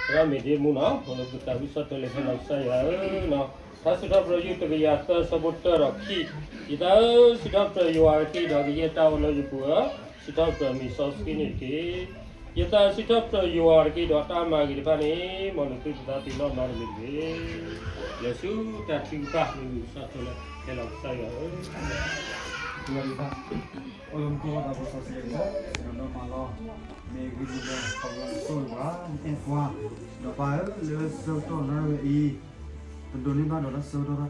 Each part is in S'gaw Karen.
သရၣ်မ့ၢ်ဒ့မူနီၤ, ပတၢ်ဝံသးစူၤလၢဟဲလီၤကစၢ်ယွၤဧၢ, ထါစံးထီၣ်ပတြၢၤယွၤတကယၤသၢဆၢဖိတၢဒီးခံ, ယသးဧၢ, စံးထီၣ်ပတြၢၤယွၤတက့ၢ်, ဒီးကယဲၢ်တၢ်အိၣ်လၢယပူၤဧၢ, စံးထီၣ်ပတြၢၤမံၤစီဆှံန့ၣ်တက့ၢ်. ယသးစံးထီၣ်ပတြၢၤယွၤတက့ၢ်, ဒီးတၢ်မၤဂ့ၤတဖၣ်န့ၣ် မ်နသုတသးပ့ၤနီၣ်နီတမံၤတဂ့ၤ. လၢဆူတၢ်ထုကဖၣ်လၢဝံသးစူၤလၢဟဲလီၤကစၢ်ယွၤဧၢ. အိၣ်လၢမူခိၣ်သးစီဆှံ, စံးဒီးနီၢ်မၤလီၤ, မ့ၢ်ဂ့ၤဒိၣ်လၢ ပှၤလၢအစိာ်န့ၢ်ပှၤမ့ၢ်အဲၣ်ပှၤ, ဒီးပၢ်ဧၢ, လၢဆၢ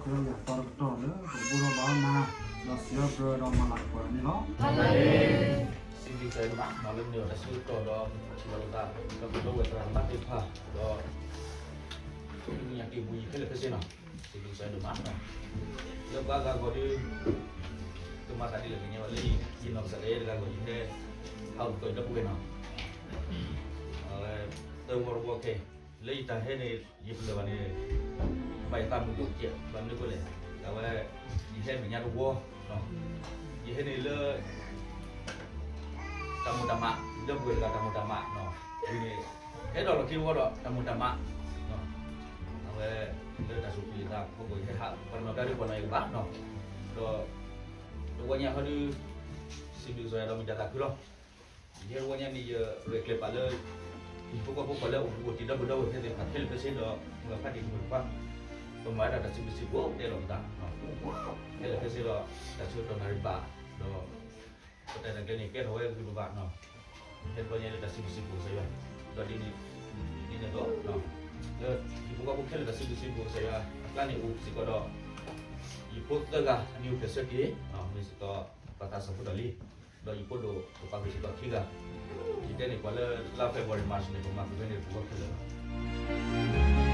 ကတီၢ်နၣ်ရံၣ်ဝဲအံၤ, ပဒိးန့ၢ်ဘၣ်ဒီးတၢ်ဆၢကတီၢ်တၢ်ခွဲးတၢ်ယာ်အသီတကတီၢ်လၢ ပကဘၣ်ထီၣ်ဘၣ်နၤ, ဒီးစံးထီၣ်ပတြၢၤဒီးမၤလၤကပီၤန့ၣ်လီၤ. စံးဘျုးကစၢ်ယွၤဒိၣ်မး လၢမုၢ်နံၤအံၤတၢ်ဆၢကတီၢ်ဒီး ထံၣ်လိာ်သး ဒီးပဒီပုၢ်ဝဲၢ်သရၣ်သမါသ့ၣ်တဖၣ်, ဒီး ညၣ်က့ၤပူၤယံၤခဲလၢာ်ခဲဆ့နီၤ, စံးဘျုးကစၢ်ယွၤဒိၣ်မးနီၤ, လၢပှၤဂၤဂီၤဒုး ကမၤသးဒ်လဲၣ်ကညါဘၣ်လၢ ယနီၢ်ကစၢ်ဒၣ်ယဲတဂၤဂီၤ ယဟဲ ဟးအိၣ်သကိးယဒီပုၢ်ဝဲၢ်နီၤ, အဝဲ သၢဝီတဝီခဲအံၤ, လၢယတၢ်ဟဲန့ၣ် ယပလၢၢ်ဘၣ်န့ၣ် ဘၣ်ယသးမုာ်ဒိၣ်ကဲး ဘၣ်မနုၤအဃိလဲၣ်, အဝဲ ယဟဲမဲာ်ညါတဝီ, ယဟဲန့ၣ်လၢ တၢ်မိၣ်တၢ်မး, ဒီပုၢ်ဝဲၢ်တဂၤတၢ်မိၣ်တၢ်မး, ဝံၤန့ၣ် ဟဲဒီးလီၢ်ခံတဝီဒီးတၢ်မိၣ်တၢ်မး, အဝဲ လၢတၢ်စူၢ်က့ၤသးအဖီခိၣ် ယဟဲဟး ပှၤတနီၤကျါဒ်ပှၤနီၢ်ယဲၢ်ကဘၣ်နီၤ, ဒီး တဝီညါဟီဒုး စံးဘျုးကစၢ်ယွၤဒီးမ့ၢ်တၢ်သးခုလီၤ. ယဟဲတဝီညါန့ၣ် ယရဲၣ်ကျဲၤပာ်လၢ ယဖိကီၢ်ဖိပှၤလၢအိၣ်ဘူးအိၣ်တံၢ်ဒီပုၢ်ဒီဝဲၢ်သ့ၣ်တဖၣ်ခဲလၢာ်ခဲဆ့ဒီး မုၢ်ဂၤဖးဒံးမုၢ်ဂၤခွါ ပမၤဝဲဒၣ်တၢ်စံးဘျုးစံးဖှိၣ်တဲလီၤပသး ခဲလၢာ်ခဲဆ့ဒီး တၢ်ဆၢကတီၢ်နၣ်ရံၣ်ဘၣ်ဒီး ပတၢ်ရဲၣ်တၢ်ကျဲၤန့ၣ် ကဲထီၣ်ဝဲဂ့ၤဂ့ၤဘၣ်ဘၣ်နီၤ, ဟဲတဝီညါလၢတၢ်စံးဘျုးစံးဖှိၣ်ကစၢ်ယွၤ, ဒီးဒ်န့ၣ် ဒ်န့ၣ်အသိး လၢယဖိကီၢ်ဖိခဲလၢာ်တၢ်စံးဘျုးစံးဖှိၣ်ကစၢ်ယွၤအကျါန့ၣ်အိၣ်စ့ၢ်ကီးဒီး ယဖိသၢဂၤအမံၤအိၣ်ဖျဲၣ်ဆၢက့ၤ မ့ၢ်စ့ၢ်ကီး ပှၤသးစၢ်ဖိဒီးလံ, ဒီးယဖိဒိၣ်ကပာ်ဃုာ်စ့ၢ်ကီးခံဂၤ, ယတဲန့ၣ်ပှၤလၢလါ February March န့ၣ် ပမၤဃုာ်ဖဲန့ၣ်ပှၤဂီၢ်ခဲလၢာ်လီၤ.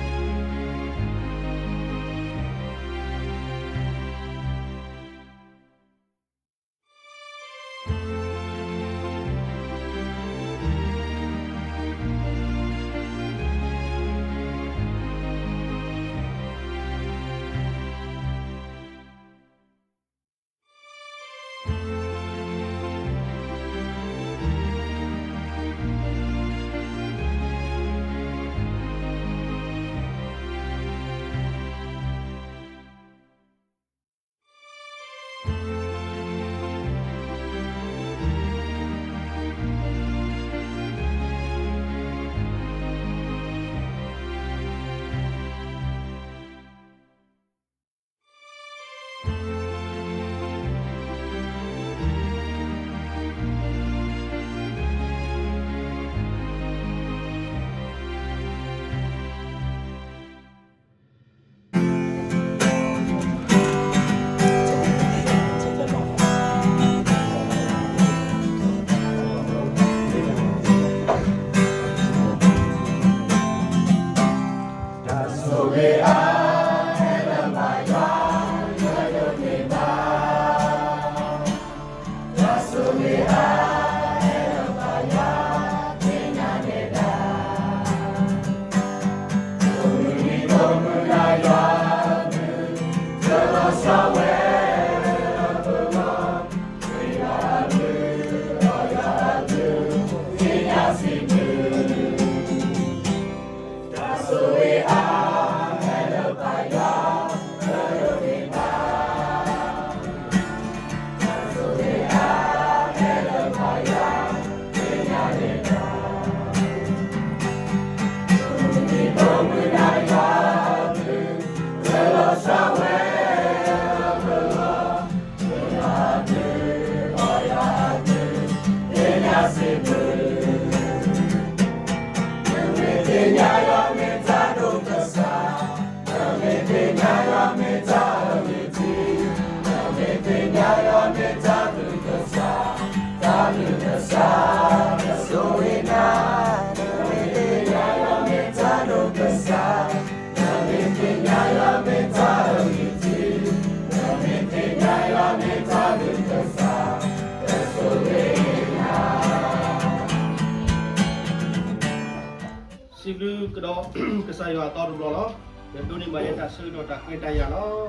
စံးဘျုးကဒီးကစၢ်ယွၤအသီတဘျီလီၤ. ဒီးဒိးန့ၢ်ဘၣ်ယဲတၢ်ဆၢကတီၢ်တၢ်ခွဲးတၢ်ယာ်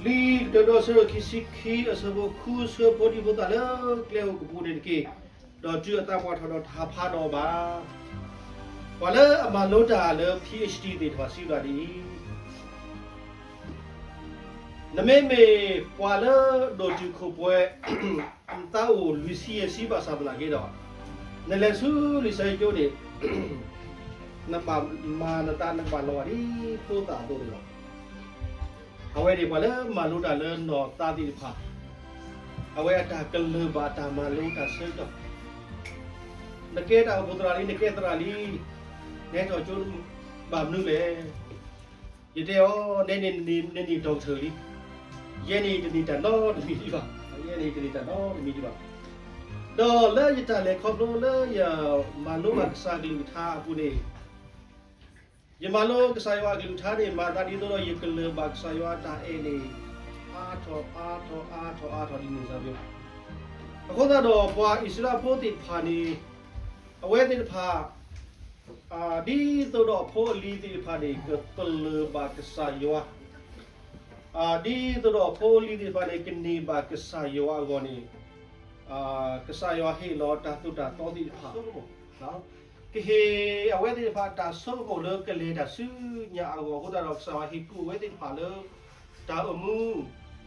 လီၤ. လံာ်ကတၢၢ်ဒီးအဆၢဒိၣ်ခံဆံခံအဆၢဖိဃုဆၢဖိ ဒ်ဖိသၣ်လၢကျဲအိၣ်ကပူၤန့ၣ်တက့ၢ်. ဒီးတုၤအသးပှၢ်ထီၣ်ဒီးတဟးဖးဒီးအီၤဘၣ်. ပှၤလၢအမၤလိတၢ်လၢ PhD သ့ၣ်တဖၣ်စံးဘၣ်ဒ်အံၤ, နမ့မ့ၢ်ပှၤလၢအဒိၣ်တုာ်ခိၣ်ပှဲၤ, နသးအိၣ်လွံၢ်ဆံယဲၢ်ဆံဘၣ်ဆၣ်သနာ်က့ဒီး, နလဲၤဆူလံာ်စီဆှံကၠိန့ၣ် နဘၣ်မၤနသး နကဘၣ်လီၤဂာ်ဒ်ဖိသၣ်အသိးန့ၣ်လီၤ. အဝဲန့ၣ်ပှၤလၢမၤလိတၢ်လၢနီၢ်သးသ့ၣ်တဖၣ်, အဝဲအတၢ်ကလၢၢ်ဘၣ်တၢ်မၤလိတၢ်ဆၢကတီၢ်, နကဲတၢ်အိၣ်ဖှိၣ်သရၣ်လံ နကဲသရၣ်လံ, နဟဲထီၣ်ကၠိဘၣ်မနုၤလဲၣ်. ယတဲအီၤ, နန့ၣ်နနံၣ်တီၢ်ကထၢၣ်လံ, ယဲန့ၣ်တန့ၢ်တၢ်နီတမံၤဒံးဘၣ်, ယဲန့ၣ်တန့ၢ်တၢ်နီတမံၤဒံးဘၣ်. ဒီးလၢယတၢ်လဲၤခီဖျိလၢယမၤလိဘၣ်ကစၢ်အကလုၢ်ကထါအပူၤန့ၣ်, ယမၤလိကစၢ်ယွၤအကလုၢ်ကထါန့ၣ် မၤသးဒ်သိးဒီးယကလၢၢ်ဘၣ်ကစၢ်ယွၤအတၢ်အဲၣ်န့ၣ် အါထီၣ်အါထီၣ်အါထီၣ်အါထီၣ်ဒ်န့ၣ်စ့ၢ်ကီး. အဃိသတးဒီးပှၤအံၣ်စရ့လးဖိသ့ၣ်တဖၣ်န့ၣ်, အဝဲသ့ၣ်တဖၣ် ဒ်သိးဒီးအဖိအလံၤသ့ၣ်တဖၣ်န့ၣ် ကကလၢၢ်ဘၣ်ကစၢ်ယွၤ, ဒ်သိးဒီးအဖိအလံၤသ့ၣ်တဖၣ်န့ၣ် ကန့ၢ်ဘၣ်ကစၢ်ယွၤအဂီၢ်န့ၣ်, ကစၢ်ယွၤဟ့ၣ်လီၤတၢ်သိၣ်တၢ်သီသ့ၣ်တဖၣ်, ကဟ့ၣ်အဝဲသ့ၣ်တဖၣ်တၢ်ဆိကမိၣ်လၢကလဲၤတၢ်ဆူညါအဂီၢ်အဃိသတးဒီး ကစၢ်ယွၤဟ့ၣ်ကူၣ်အဝဲသ့ၣ်တဖၣ်လၢ တၢ်အိၣ်မူ,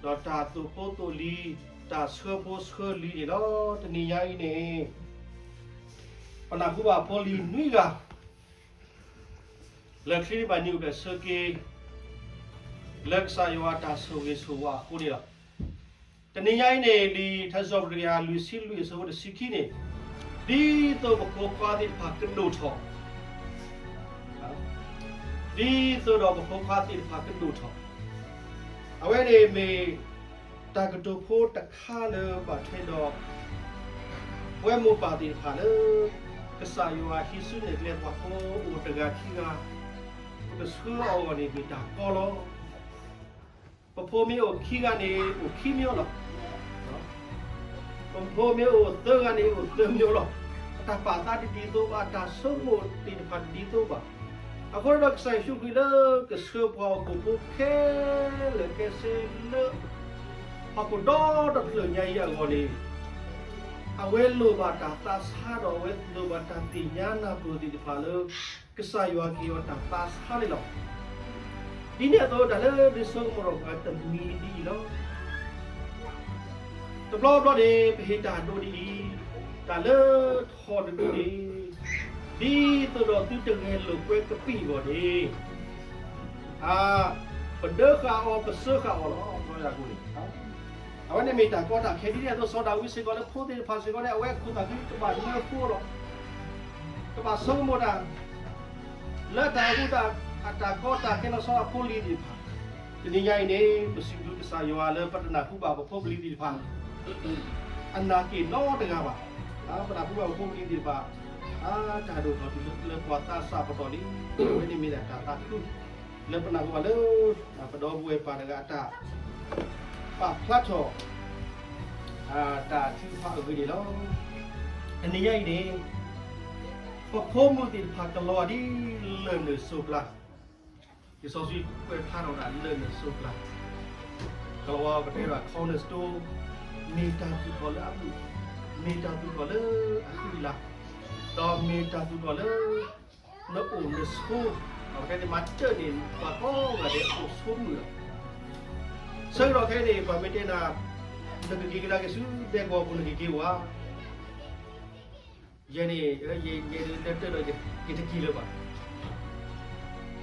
ဒီးတၢ်သိၣ်ဖိသိၣ်လံၤ, တၢ်ဆှၢဖိဆှၢလံၤန့ၣ်လီၤ. တနံၤညါအံၤန့ၣ် ပနၢ်ဟူဘၣ်ဖိလံၤနွံဂၤ လၢချံနံၣ်ဘၣ်နံၣ်အိၣ်ဖျဲၣ်ဆၢက့ၤ လၢကစၢ်ယွၤအတၢ်ဆိၣ်ဂ့ၤဆိၣ်ဝါအဃိန့ၣ်လီၤ. တနံၤညါအံၤန့ၣ် လံာ်ထါစံးထီၣ်ပတြၢၤတကယၤလွံၢ်ဆံလွံၢ်အဆၢဖိတဆံခံန့ၣ်, ဒ်သိးပဖိခွါသ့ၣ်တဖၣ်ကဒိၣ်ထီၣ်, ဒ်သိးဒီးပဖိခွါသ့ၣ်တဖၣ်ကဒိၣ်ထီၣ်, အဝဲန့ၣ်မ့ၢ်တၢ်ကတိၤဖိတခါလၢဘၣ်ထွဲဒီး ပဝဲမိၢ်ပၢ်သ့ၣ်တဖၣ်လၢ ကစၢ်ယွၤဟံးစုနဲၣ်ကျဲပှၤဖိအိၣ်တဂၤခံဂၤ, ပကဆှၢအဂီၢ်န့ၣ်မ့ၢ်တၢ်ကီလီၤ. ပဖိမ့ၢ်အိၣ်ခံဂၤန့ၣ် အိၣ်ခံမၠိလီၤ. ပဖိမ့ၢ်အိၣ်သၢဂၤန့ၣ် အိၣ်သၢမၠိလီၤ. အတၢ်ပာ်သးတဒ်သိးဘၣ်, အတၢ်ဆိကမိၣ်သ့ၣ်တဖၣ်တဒ်သိးဘၣ်. အဃိဒီးကစၢ်ယ့ၣ်ၡူးခရံာ်လၢကဆှၢပှၤဟီၣ်ခိၣ်ဖိခဲ လၢကဲစ့လၢ ဟီၣ်ခိၣ်ဒီတဖျၢၣ်ညါအံၤအဂီၢ်န့ၣ်, အဝဲလိၣ်ဘၣ်တၢ်သးဆါဒီး အဝဲလိၣ်ဘၣ်တၢ်သ့ၣ်ညါနၢ်ပၢၢ်သ့ၣ်တဖၣ်လၢ ကစၢ်ယွၤကဟ့ၣ်အီၤတၢ်သးဆါန့ၣ်လီၤ. ဒ်န့ၣ်အသိး တၢ်လၢဒုးဆိကမိၣ်ထီၣ်ပှၤတမံၤဒ်အံၤလီၤ. တဘျီဘျီန့ၣ် ပဟ့ၣ်တၢ်ဒိဒ်အံၤ, တၢ်လၢထီၣ်တဒိန့ၣ်, ဒ်သိးဒီးသုတဂဲၤလိာ်ကွဲကပံာ်အဂီၢ်န့ၣ်, ပဒၢဃာ်အီၤ ပစၢဃာ်အီၤလီၤ. အဝဲန့ၣ်မ့ၢ်တၢ်ကီတၢ်ခဲ ဒ်န့ၣ်အသိး စီၤဒၤဝံးစ့ၢ်ကီးလၢဖိသ့ၣ်တဖၣ်စ့ၢ်ကီးန့ၣ် အဝဲအခိၣ်သးခုကဘၣ်နၢဃိလီၤ. ကဘၣ်ဆိကမိၣ်တၢ် လၢတၢ်အိၣ်မူ အတၢ်ကီတၢ်ခဲလီၤဆီအဖိလံၤသ့ၣ်တဖၣ်, တနံၤညါအံၤန့ၣ် ပစံးဘျုးကစၢ်ယွၤလၢပတနၢ်ဟူဘၣ်ပဖိပလံၤသ့ၣ်တဖၣ် အနာ်က့ၤနီတဂၤဘၣ်. ပနၢ်ဟူဘၣ်ပဖိပလံၤသ့ၣ်တဖၣ် တၢ်ဒိၣ်ထီၣ်တုၤလၢပှၤသးစၢ်ပတီၢ်လံ. အဝဲန့ၣ်မ့ၢ်ဒၣ်တၢ်သးခု လၢပနၢ်ဟူဘၣ်လၢ ပဒီပုၢ်ဝဲၢ်ပၢ်တဂၤအတၢ် ပာ်ဖျါထီၣ် တၢ်ထုကဖၣ်အဂ့ၢ်န့ၣ်လီၤ. တနံၤညါအံၤန့ၣ် ပဖိမုၣ်သ့ၣ်တဖၣ်ကလီၤဒ်လၢၢ်နုာ်စိၤပျၢ်, လံာ်စီဆှံကွဲးဖျါထီၣ်ဝဲဒၣ်လၢၢ်နုာ်စိၤပျၢ်, ကလီၤဝဲပတဲဒၣ် cornerstone, မ့ၢ်တၢ်သူၣ်ထီၣ်လၢအဘျုး, မ့ၢ်တၢ်သူၣ်ထီၣ်လၢအသွံၣ်အလၤ, ဒီးမ့ၢ်တၢ်သူၣ်ထီၣ်လၢ နအိၣ်နဆိး, ပတဲန့ၣ် မၤတၢ်န့ၣ် ပှၤကိးဂၤဒဲးအိၣ်ဆိးမုာ်လီၤ. ဆၢကတီၢ်ခဲအံၤန့ၣ် ပှၤမ့ၢ်တဲနၤ နကက့ၤကဒါက့ၤဆူဒဲကဝီၤပူၤ နကက့ၤအိၣ်ဧါ. ယဲန့ၣ် ယဲဒၣ်လၢတၢၢ်ဒီး ယတက့ၤလၢၤဘၣ်,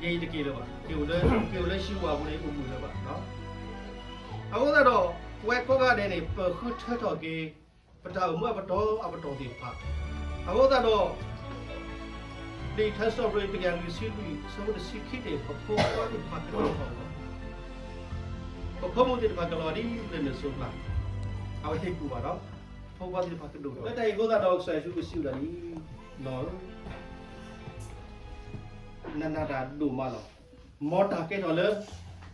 ယဲယတက့ၤလၢၤဘၣ်, က့ၤအိၣ်လၢ က့ၤအိၣ်လၢဟံၣ်ဝၤပူၤန့ၣ် အိၣ်မုာ်လၢၤဘၣ်. အဃိသတးဒီး ပဝဲကိးဂၤဒဲးန့ၣ် ပဃုထၢထီၣ်က့ၤ ပတၢ်အိၣ်မူအပတီၢ်အပတီၢ်သ့ၣ်တဖၣ်, အဃိသတးဒီး လံာ်ထါစံးထီၣ်ပတြၢၤတကယၤလွံၢ်ဆံလွံၢ် အဆၢဖိတဆံခံန့ၣ် ပဖိခွါသ့ၣ်တဖၣ်ကဒိၣ်ထီၣ်လီၤ. ပဖိမုၣ်သ့ၣ်တဖၣ်ကလီၤဒ်လၢၢ်နုာ်စိၤပျၢ်, အဝဲဟ့ၣ်ကူၣ်ဘၣ်ဒီး ပဖိခွါသ့ၣ်တဖၣ်ကဒိၣ်ထီၣ်. လၢတၢ်အံၤအဃိသတးဒီး ကစၢ်ယ့ၣ်ၡူးခရံာ်စံးဝဲဒၣ်လံ, နီၢ်ဧၢ, နနာ်တၢ်ဒိၣ်မးလီၤ. မ်တၢ်ကဲထီၣ်လၢ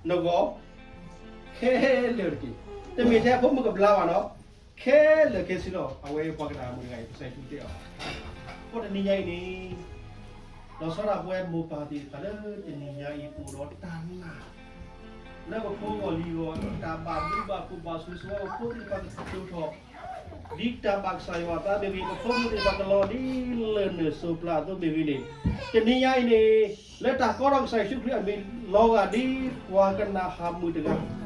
နဂီၢ် ခဲလၢာ်တက့ၢ်. တမ့ၢ်ထဲအဖိမုၣ်ကဘျါဘၣ်နီၤ, ခဲလၢာ်ခဲဆ့လီၤ. အဝဲပှၤကနၣ်မုၣ်တဂၤအံၤ ကစၢ်ယ့ၣ်ၡူးတဲအီၤ, အဃိတနံၤညါအံၤန့ၣ် လီၤဆီဒၣ်ပဝဲမိၢ်ပၢ်သ့ၣ်တဖၣ်လၢတနံၤညါအံၤ ပအိၣ်ဒီးတၢ်နာ် လၢပဖိအဂီၢ်လံၤအဂီၢ် တၢ်ဘၣ်ဘျုးဘၣ်ဖှိၣ်ဘၣ်ဆိၣ်ဂ့ၤဆိၣ်ဝါ ပဖိသ့ၣ်တဖၣ်ကဒိၣ်ထီၣ် ဒ်တၢ်ဘၣ်ကစၢ်ယွၤအသးမ့ၢ်ဂ့ၤ, ပဖိမုၣ်သ့ၣ်တဖၣ်ကလီၤဒ်လၢၢ်နုာ်စိၤပျၢ်အသိးမ့ၢ်ဂ့ၤန့ၣ်, တနံၤညါအံၤန့ၣ်, လၢတၢ်ကီထီၣ်ကစၢ်ယ့ၣ်ၡူးခရံာ်အမံၤလီၤဂာ်ဒ်ပှၤကနၣ်ဟးမုၢ်တဂၤ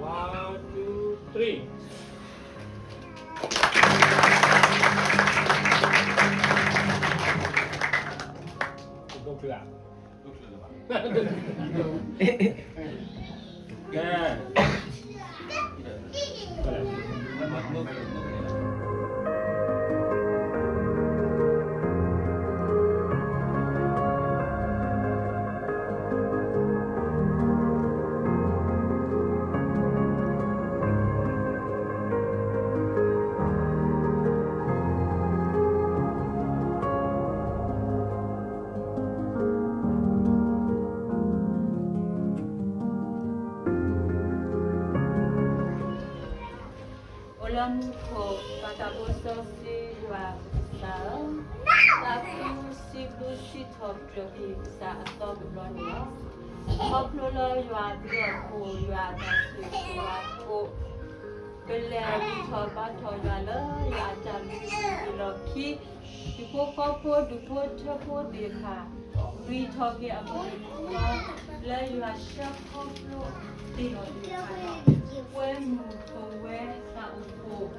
One, two, three. အိၣ်လၢမူခိၣ် ပၢ်သးဘိစီဆှံယွၤကစၢ်ဧၢ, သးခုစံးဘျုးစံးထီၣ်ပတြၢၤက့ၤကစၢ်အသီတဘျီန့ၣ်လီၤ. ခီဖျိလၢယွၤအဘျုးအဖှိၣ် ယွၤအတၢ်ဆိၣ်ဂ့ၤဆိၣ်ဝါအဃိ ပလဲၤဂံၢ်ထီၣ်ဘါထီၣ်ယွၤလၢယွၤအတၢ်လုၢ်ဟံၣ်လီၢ်ခံ, ဟံၣ်ဖိဃီဖိဒူၣ်ဖိထၢဖိသ့ၣ်တဖၣ် ဂံၢ်ထီၣ်က့ၤအမုၢ်နံၤမုၢ်သီ လၢယွၤဆှၢခီဖျိသ့ၣ်နီၣ်သ့ၣ်တဖၣ်ဒီး ပဝဲမုၢ်ပဝဲသးအိၣ်ဖှိၣ်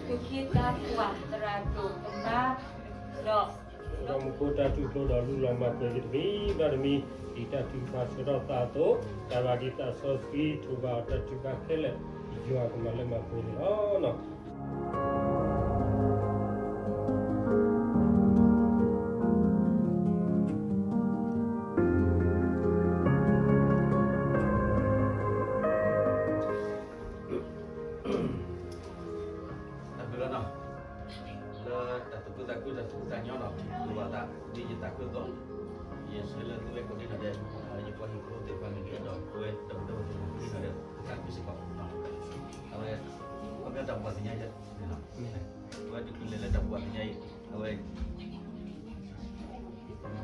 သူၣ်က့သးပှၢ်သရၣ်ဒိၣ်ကမါ ဒီး ဒီးမူခိၣ်တၢ်ထူၣ်ဖျိဒီးလူလီၤမၤပှဲၤက့ၤတမံၤဘၣ်တမံၤ ဒ်တၢ်ထုကဖၣ်ဆၢထီၣ်သးအသိး, တၢ်ဘၣ်ဒ်သးစီဆှံထိးဘၣ်အီၤတၢ်ထုကဖၣ်ခဲလၢာ် ယွၤကမၤလၢမၤပှဲၤန့ၣ်လီၤ. ဒ်ယသးခုအသိး, ယဆၢလၢသုဝဲကိးဒံနီၢ်ဒဲး, ယပှၤဟံၣ်ဖိသ့ၣ်တဖၣ်န့ၣ်ဒီး ပဝဲဒီပုၢ်ဝဲၢ်သ့ၣ်တဖၣ်ကိးဒံနီၢ်ဒဲး သးခုစ့ၢ်ကီး, အဝဲ ခီဖျိတၢ်ဘှီသ့ၣ်ညါအံၤ, အဝဲတချုးလဲၤလၢတၢ်ဘှီသ့ၣ်ညါအံၤ, အဝဲ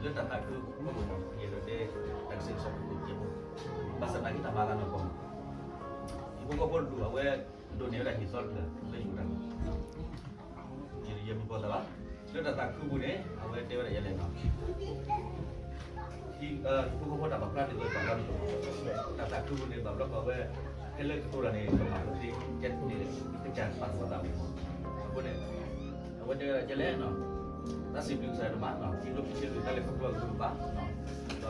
လၢတၢ်သးခုအပူၤန့ၣ် ယအဲၣ်ဒိးတဲတၢ်ကစဲးကစီးဖိကိးကဲးဖိ, ဘၣ်ဆၣ်သနာ်က့တၢ်မၤအသးနီၢ်ကီၢ်မး, ဟံၣ်ဖိဃီဖိတဒူၣ် အဝဲဒိးန့ၢ်ဝဲဒၣ်ဟံၣ်သီတဖျၢၣ်လၢယအိၣ်တၢ် ယမ့ၢ်ပှၤသးဘၣ်, လၢတၢ်သးခုပူၤန့ၣ် အဝဲတဲဝဲဒၣ်ယဲလဲၣ်နီၤ, ဟံၣ်ဖိဃီဖိတၢ်ပာ်ဖျါန့ၣ် ပာ်ဖျါန့ၣ် တၢ်သးခုပူၤန့ၣ် ဘၣ်ဘျီကီးဝဲ ဖဲလၢကတိၤတၢ်န့ၣ် ကမၤကသ့ ကဲန့ၣ် ကစၢ်ပာ်သူၣ်ပာ်သးပူၤမး, အဃိန့ၣ် အဝဲတဲဝဲဒၣ်ယဲလဲၣ်နီၤ, တၢ်စံးဘျုးကစၢ်ယွၤဒိၣ်မးနီၤ, ခံကထိခံဆံလွံၢ် တၢ်လဲၤခီဖျိအဂ့ၤဘၣ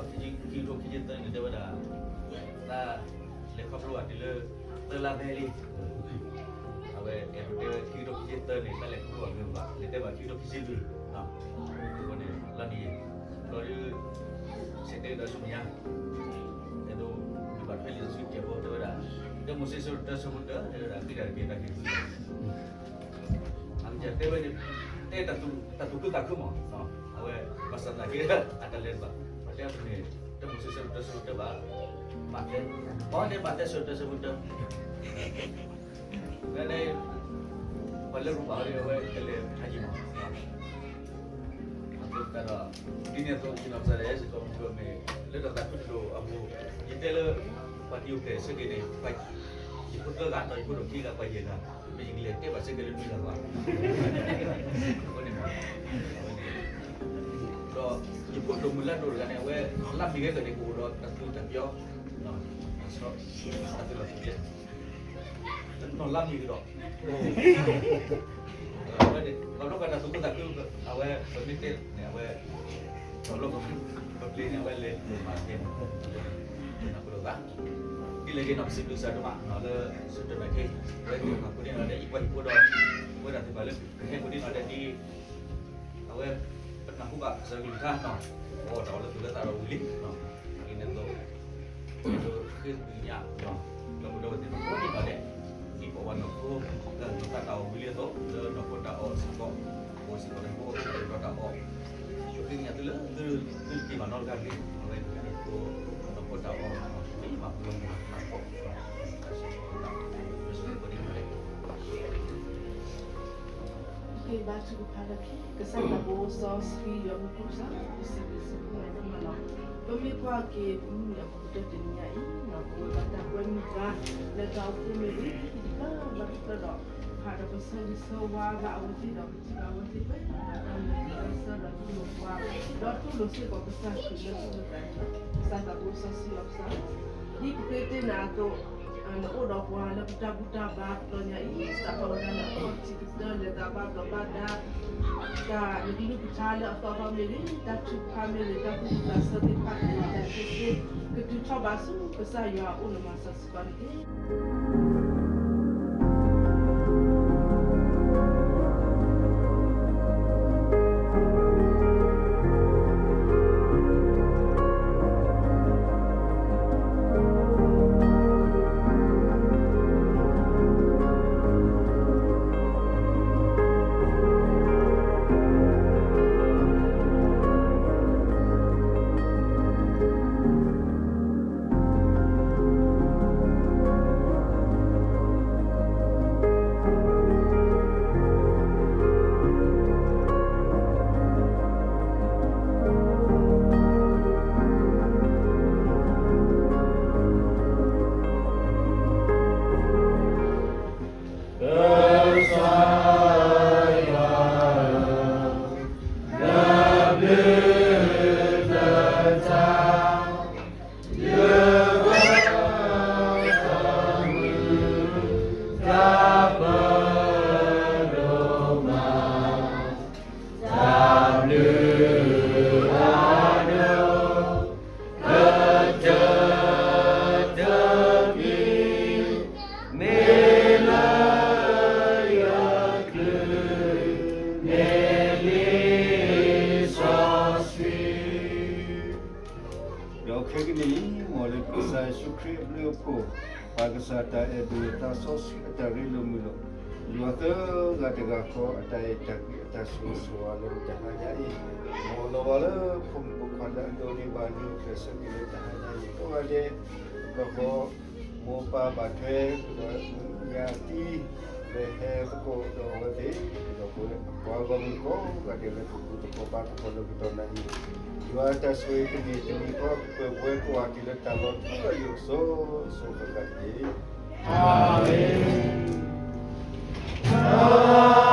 ်, ဒီးခံကထိခံဆံသၢန့ၣ် တဲဝဲဒၣ် တၢ်လဲၤခီဖျိဘၣ်တုၤလၢ သၢလါဖဲလံ, အဝဲအဲၣ်ဒိးတဲဝဲ ခံကထိခံဆံသၢန့ၣ် တၢ်လဲၤခီဖျိအဂ့ၤဘၣ်, လဲၤတဲဘၣ်ခံကထိခံဆံလွံၢ်, အဃိန့ၣ် လီၤနံၤ ဘျီဒုး ဆဲးတဲဒီးဆူမဲာ်ညါ အဲၣ်ဒိးဒုးဘၣ်ထွဲလံာ်စီဆှံတစဲးဖိ တဲဝဲဒၣ် တၢမိၤၡ့ အဆၢဒိၣ်တၢ အဆၢဖိတၢ တဲဝဲဒၣ် ဃ့တၢ်တက့ၢ် တၢ်က့ၢ် အကတဲဝဲန့ၣ် တဲတၢ်သူၣ်ခုသးခုမး, အဝဲ ဘၣ်ဆၣ်သနာ်က့ အတၢ်လဲၤဘၣ် ပှၤတဲအပူၤန့ၣ် တၢမိၤၡ့ အဆၢဒိၣ်တၢ အဆၢဖိတၢဘၣ်, မးသဲ, ပှၤတဲမးသဲ အဆၢဒိၣ်တၢ အဆၢဖိတၢ ဖဲန့ၣ် ပှၤလၢရူၤဘၣ်အီၤဒီး အဝဲကလဲၤဖးယံာ်မး, အဃိသတးဒီး ဒ်န့ၣ်အသိး ယနီၢ်ကစၢ်ဒၣ်ယဲစ့ၢ်ကီး မ့ၢ်မ့ၢ်လၢတၢ်သးခုတဒိၣ်အပူၤ ယတဲလၢ ပှၤတံၤအိၣ်ဖျဲၣ်ဆၢက့ၤန့ၣ် ယဖိသၢဂၤဒီးယဖိဒိၣ်ခံဂၤ ပှၤယဲၢ်ဂၤ မ့ၢ်ယကလဲၤတဲဘၣ်ဆၢက့ၤလၢနွံဂၤဘၣ်, အဃိန့ၣ် ဒီးယဖိဒိၣ်မုၣ်လၢဒိၣ်တဂၤန့ၣ် အဝဲ လါမ့ၤဂ့ၤကတၢၢ်န့ၣ် ကအိၣ်ဒီးတၢ်သူၣ်တၢ်ပျီ တၢ်သူၣ်လီၤသူၣ်ကျဲ တနီၤလါမ့ၤကဒီး, အဝဲန့ၣ် ဘၣ်ဘျီပှၤတၢ်သူၣ်ခုသးခု အဝဲ ပမ့ၢ်တဲန့ၣ် အဝဲ ဘၣ်ဘျီပပျ့ၤန့ၣ် အဝဲလဲၤဒိၣ်မးကဲမး, နၢ်ပၢၢ်လိာ်သး, ဒ်လဲၣ်ဂ့ၤနီၤ ပစံးဘျုးကစၢ်ဒိၣ်မးနီၤ လၢဆၢကတီၢ်နၢ်က့ အဝဲသ့ၣ်မၤကိးန့ၣ်နီၤ လၢယပှၤဟံၣ်ဖိဒီး အဝဲဒၣ်သ့ၣ်တဖၣ်လၢကဟဲကိးန့ၣ်နီၤ ဒ် အဝဲ ပနၢ်ဟူဘၣ်ကစၢ်ကလုၢ်ကထါနီၤ, အီၣ်တၢ်အီၣ်လၢသူၣ်လၢသးဒီးဝံၤလံ, ဒ်န့ၣ်အသိး ပဃ့ကညး ဒီပုၢ်ဒီဝဲၢ်သ့ၣ်တဖၣ်ကိးဂၤဒဲး, ဒ်ပဝဲနီၢ်ခိ လၢနီၢ်ခိတၢ်အီၣ်ဝံၤလံအသိး လၢနီၢ်ခိတၢ်အီၣ်စ့ၢ်ကီး, အိၣ်စ့ၢ်ကီးတၢ်ဖိ တၢ်အီၣ်, ပဃ့ကညးသုလၢ သုတက့ၤဘၣ်နီတဂၤတဂ့ၤ, အဝဲန့ၣ် နီၢ်ခိတၢ်အီၣ် မ့ၢ်ဘၣ်ပလီၢ်မုၢ်ဘၣ်တၢ်ဖီၣ် ကစၢ်သးဘိစီဆှံယွၤမူခိၣ်စၢ် ပစံးဘျုးစ့ၢ်ကီးနၤဒိၣ်မးလီၤ. ပမ့ၢ်ကွၢ်က့ၤ ပမုၢ်နံၤအပူၤကတၢၢ်တနံၤညါအံၤ ပဝဲဘၣ်တၢ်ကွဲမုာ်တၢ် လၢတၢ်အိၣ်ဖှိၣ်မ့ၢ်ဂ့ၤ တၢ်ဘၣ်တဖျၢၣ်ဒီး ဖးဒီးပဆၢဂ့ၤဆၢဝါဘၣ်အဝဲသ့ၣ်ဒီး ပထံၣ်ဘၣ်အဝဲသ့ၣ် ပဝဲဒၣ်တၢ်မ့ၢ်တၢ်ဆၢဒီးသူၣ်လီၤပှၤ ဒီးတူၢ်လိာ်စ့ၢ်ကီးကစၢ်ခရံာ်လၢသူၣ်လၢသးန့ၣ်လီၤ. ကစၢ်သးဘိစီဆှံအီၤကစၢ် ဒ်ပဃ့တ့ၢ်နၤအသိး နအိၣ်ဒီးပှၤလၢပတၢ်ဘူၣ်တၢ်ဘါတဘျီညါအံၤ စးထီၣ်ဝဲဒၣ်လၢအခီၣ်ထံးကတၢၢ် လဲၤသးဘၣ်ဘျီးဘၣ်ဒါ တၢ်နကလုၢ်ကထါလၢအသီတဖၣ်မ့ၢ်ဂ့ၤ တၢ်ထုကဖၣ်မ့ၢ်ဂ့ၤ တၢ်သူၣ်ဝံၣ်သးဆၢသ့ၣ်တဖၣ် ကလဲၤတၢ်ခဲဆ့ ကတုၤထီၣ်ဘၣ်ဆူကစၢ်ယွၤအအိၣ်လၢမၤစၢၤစ့ၢ်ကီးန့ၣ်တက့ၢ်. ဒီးခဲကနံၣ်အံၤ မ်လၢကစၢ်ယ့ၣ်ၡူးခရံာ်အဘျုးအဖှိၣ်, ပၢ်ကစၢ်တၢ်အဲၣ်ဒိၣ် သးစီဆှံအတၢ်ရ့လိာ်မုာ်လိာ်, ယွၤသၢဂၤတဂၤဃီအတၢ်အဲၣ်တၢ်ကွံ တၢ်ဆိၣ်ဂ့ၤဆိၣ်ဝါလၢမုၢ်တဟါညါအံၤ, မ်အလီၤဝါလၢဖိမုၣ်ဖိခွါလၢအဒိးန့ၢ်ဘၣ်နုၢ်ကျဲးစၢးက့ၤလၢတဟါညါအံၤကိးဂၤဒဲး, တဘျီဃီ မိၢ်ပၢ်ဘၣ်ထွဲ ဒီးမုၢ်ယါသံ လၢဟဲသကိးဒီးအဝဲသ့ၣ်, ဒီးပဝဲပှၤဂီၢ်မုၢ်ကိးဂၤဒဲးလၢပပူၤသကိးဘါသကိးလၢပတီၢ်နံၤအံၤ, ယွၤတၢ်ဆိၣ်ဂ့ၤတမံၤတမံၤဃီ ပှဲၤဝဲကိးဂၤဒဲးလၢတၢ်လီၤထူလီၤယိာ်အစိၤစိၤအဃၣ်ဃၣ်တက့ၢ်. အၤမ့ၣ်.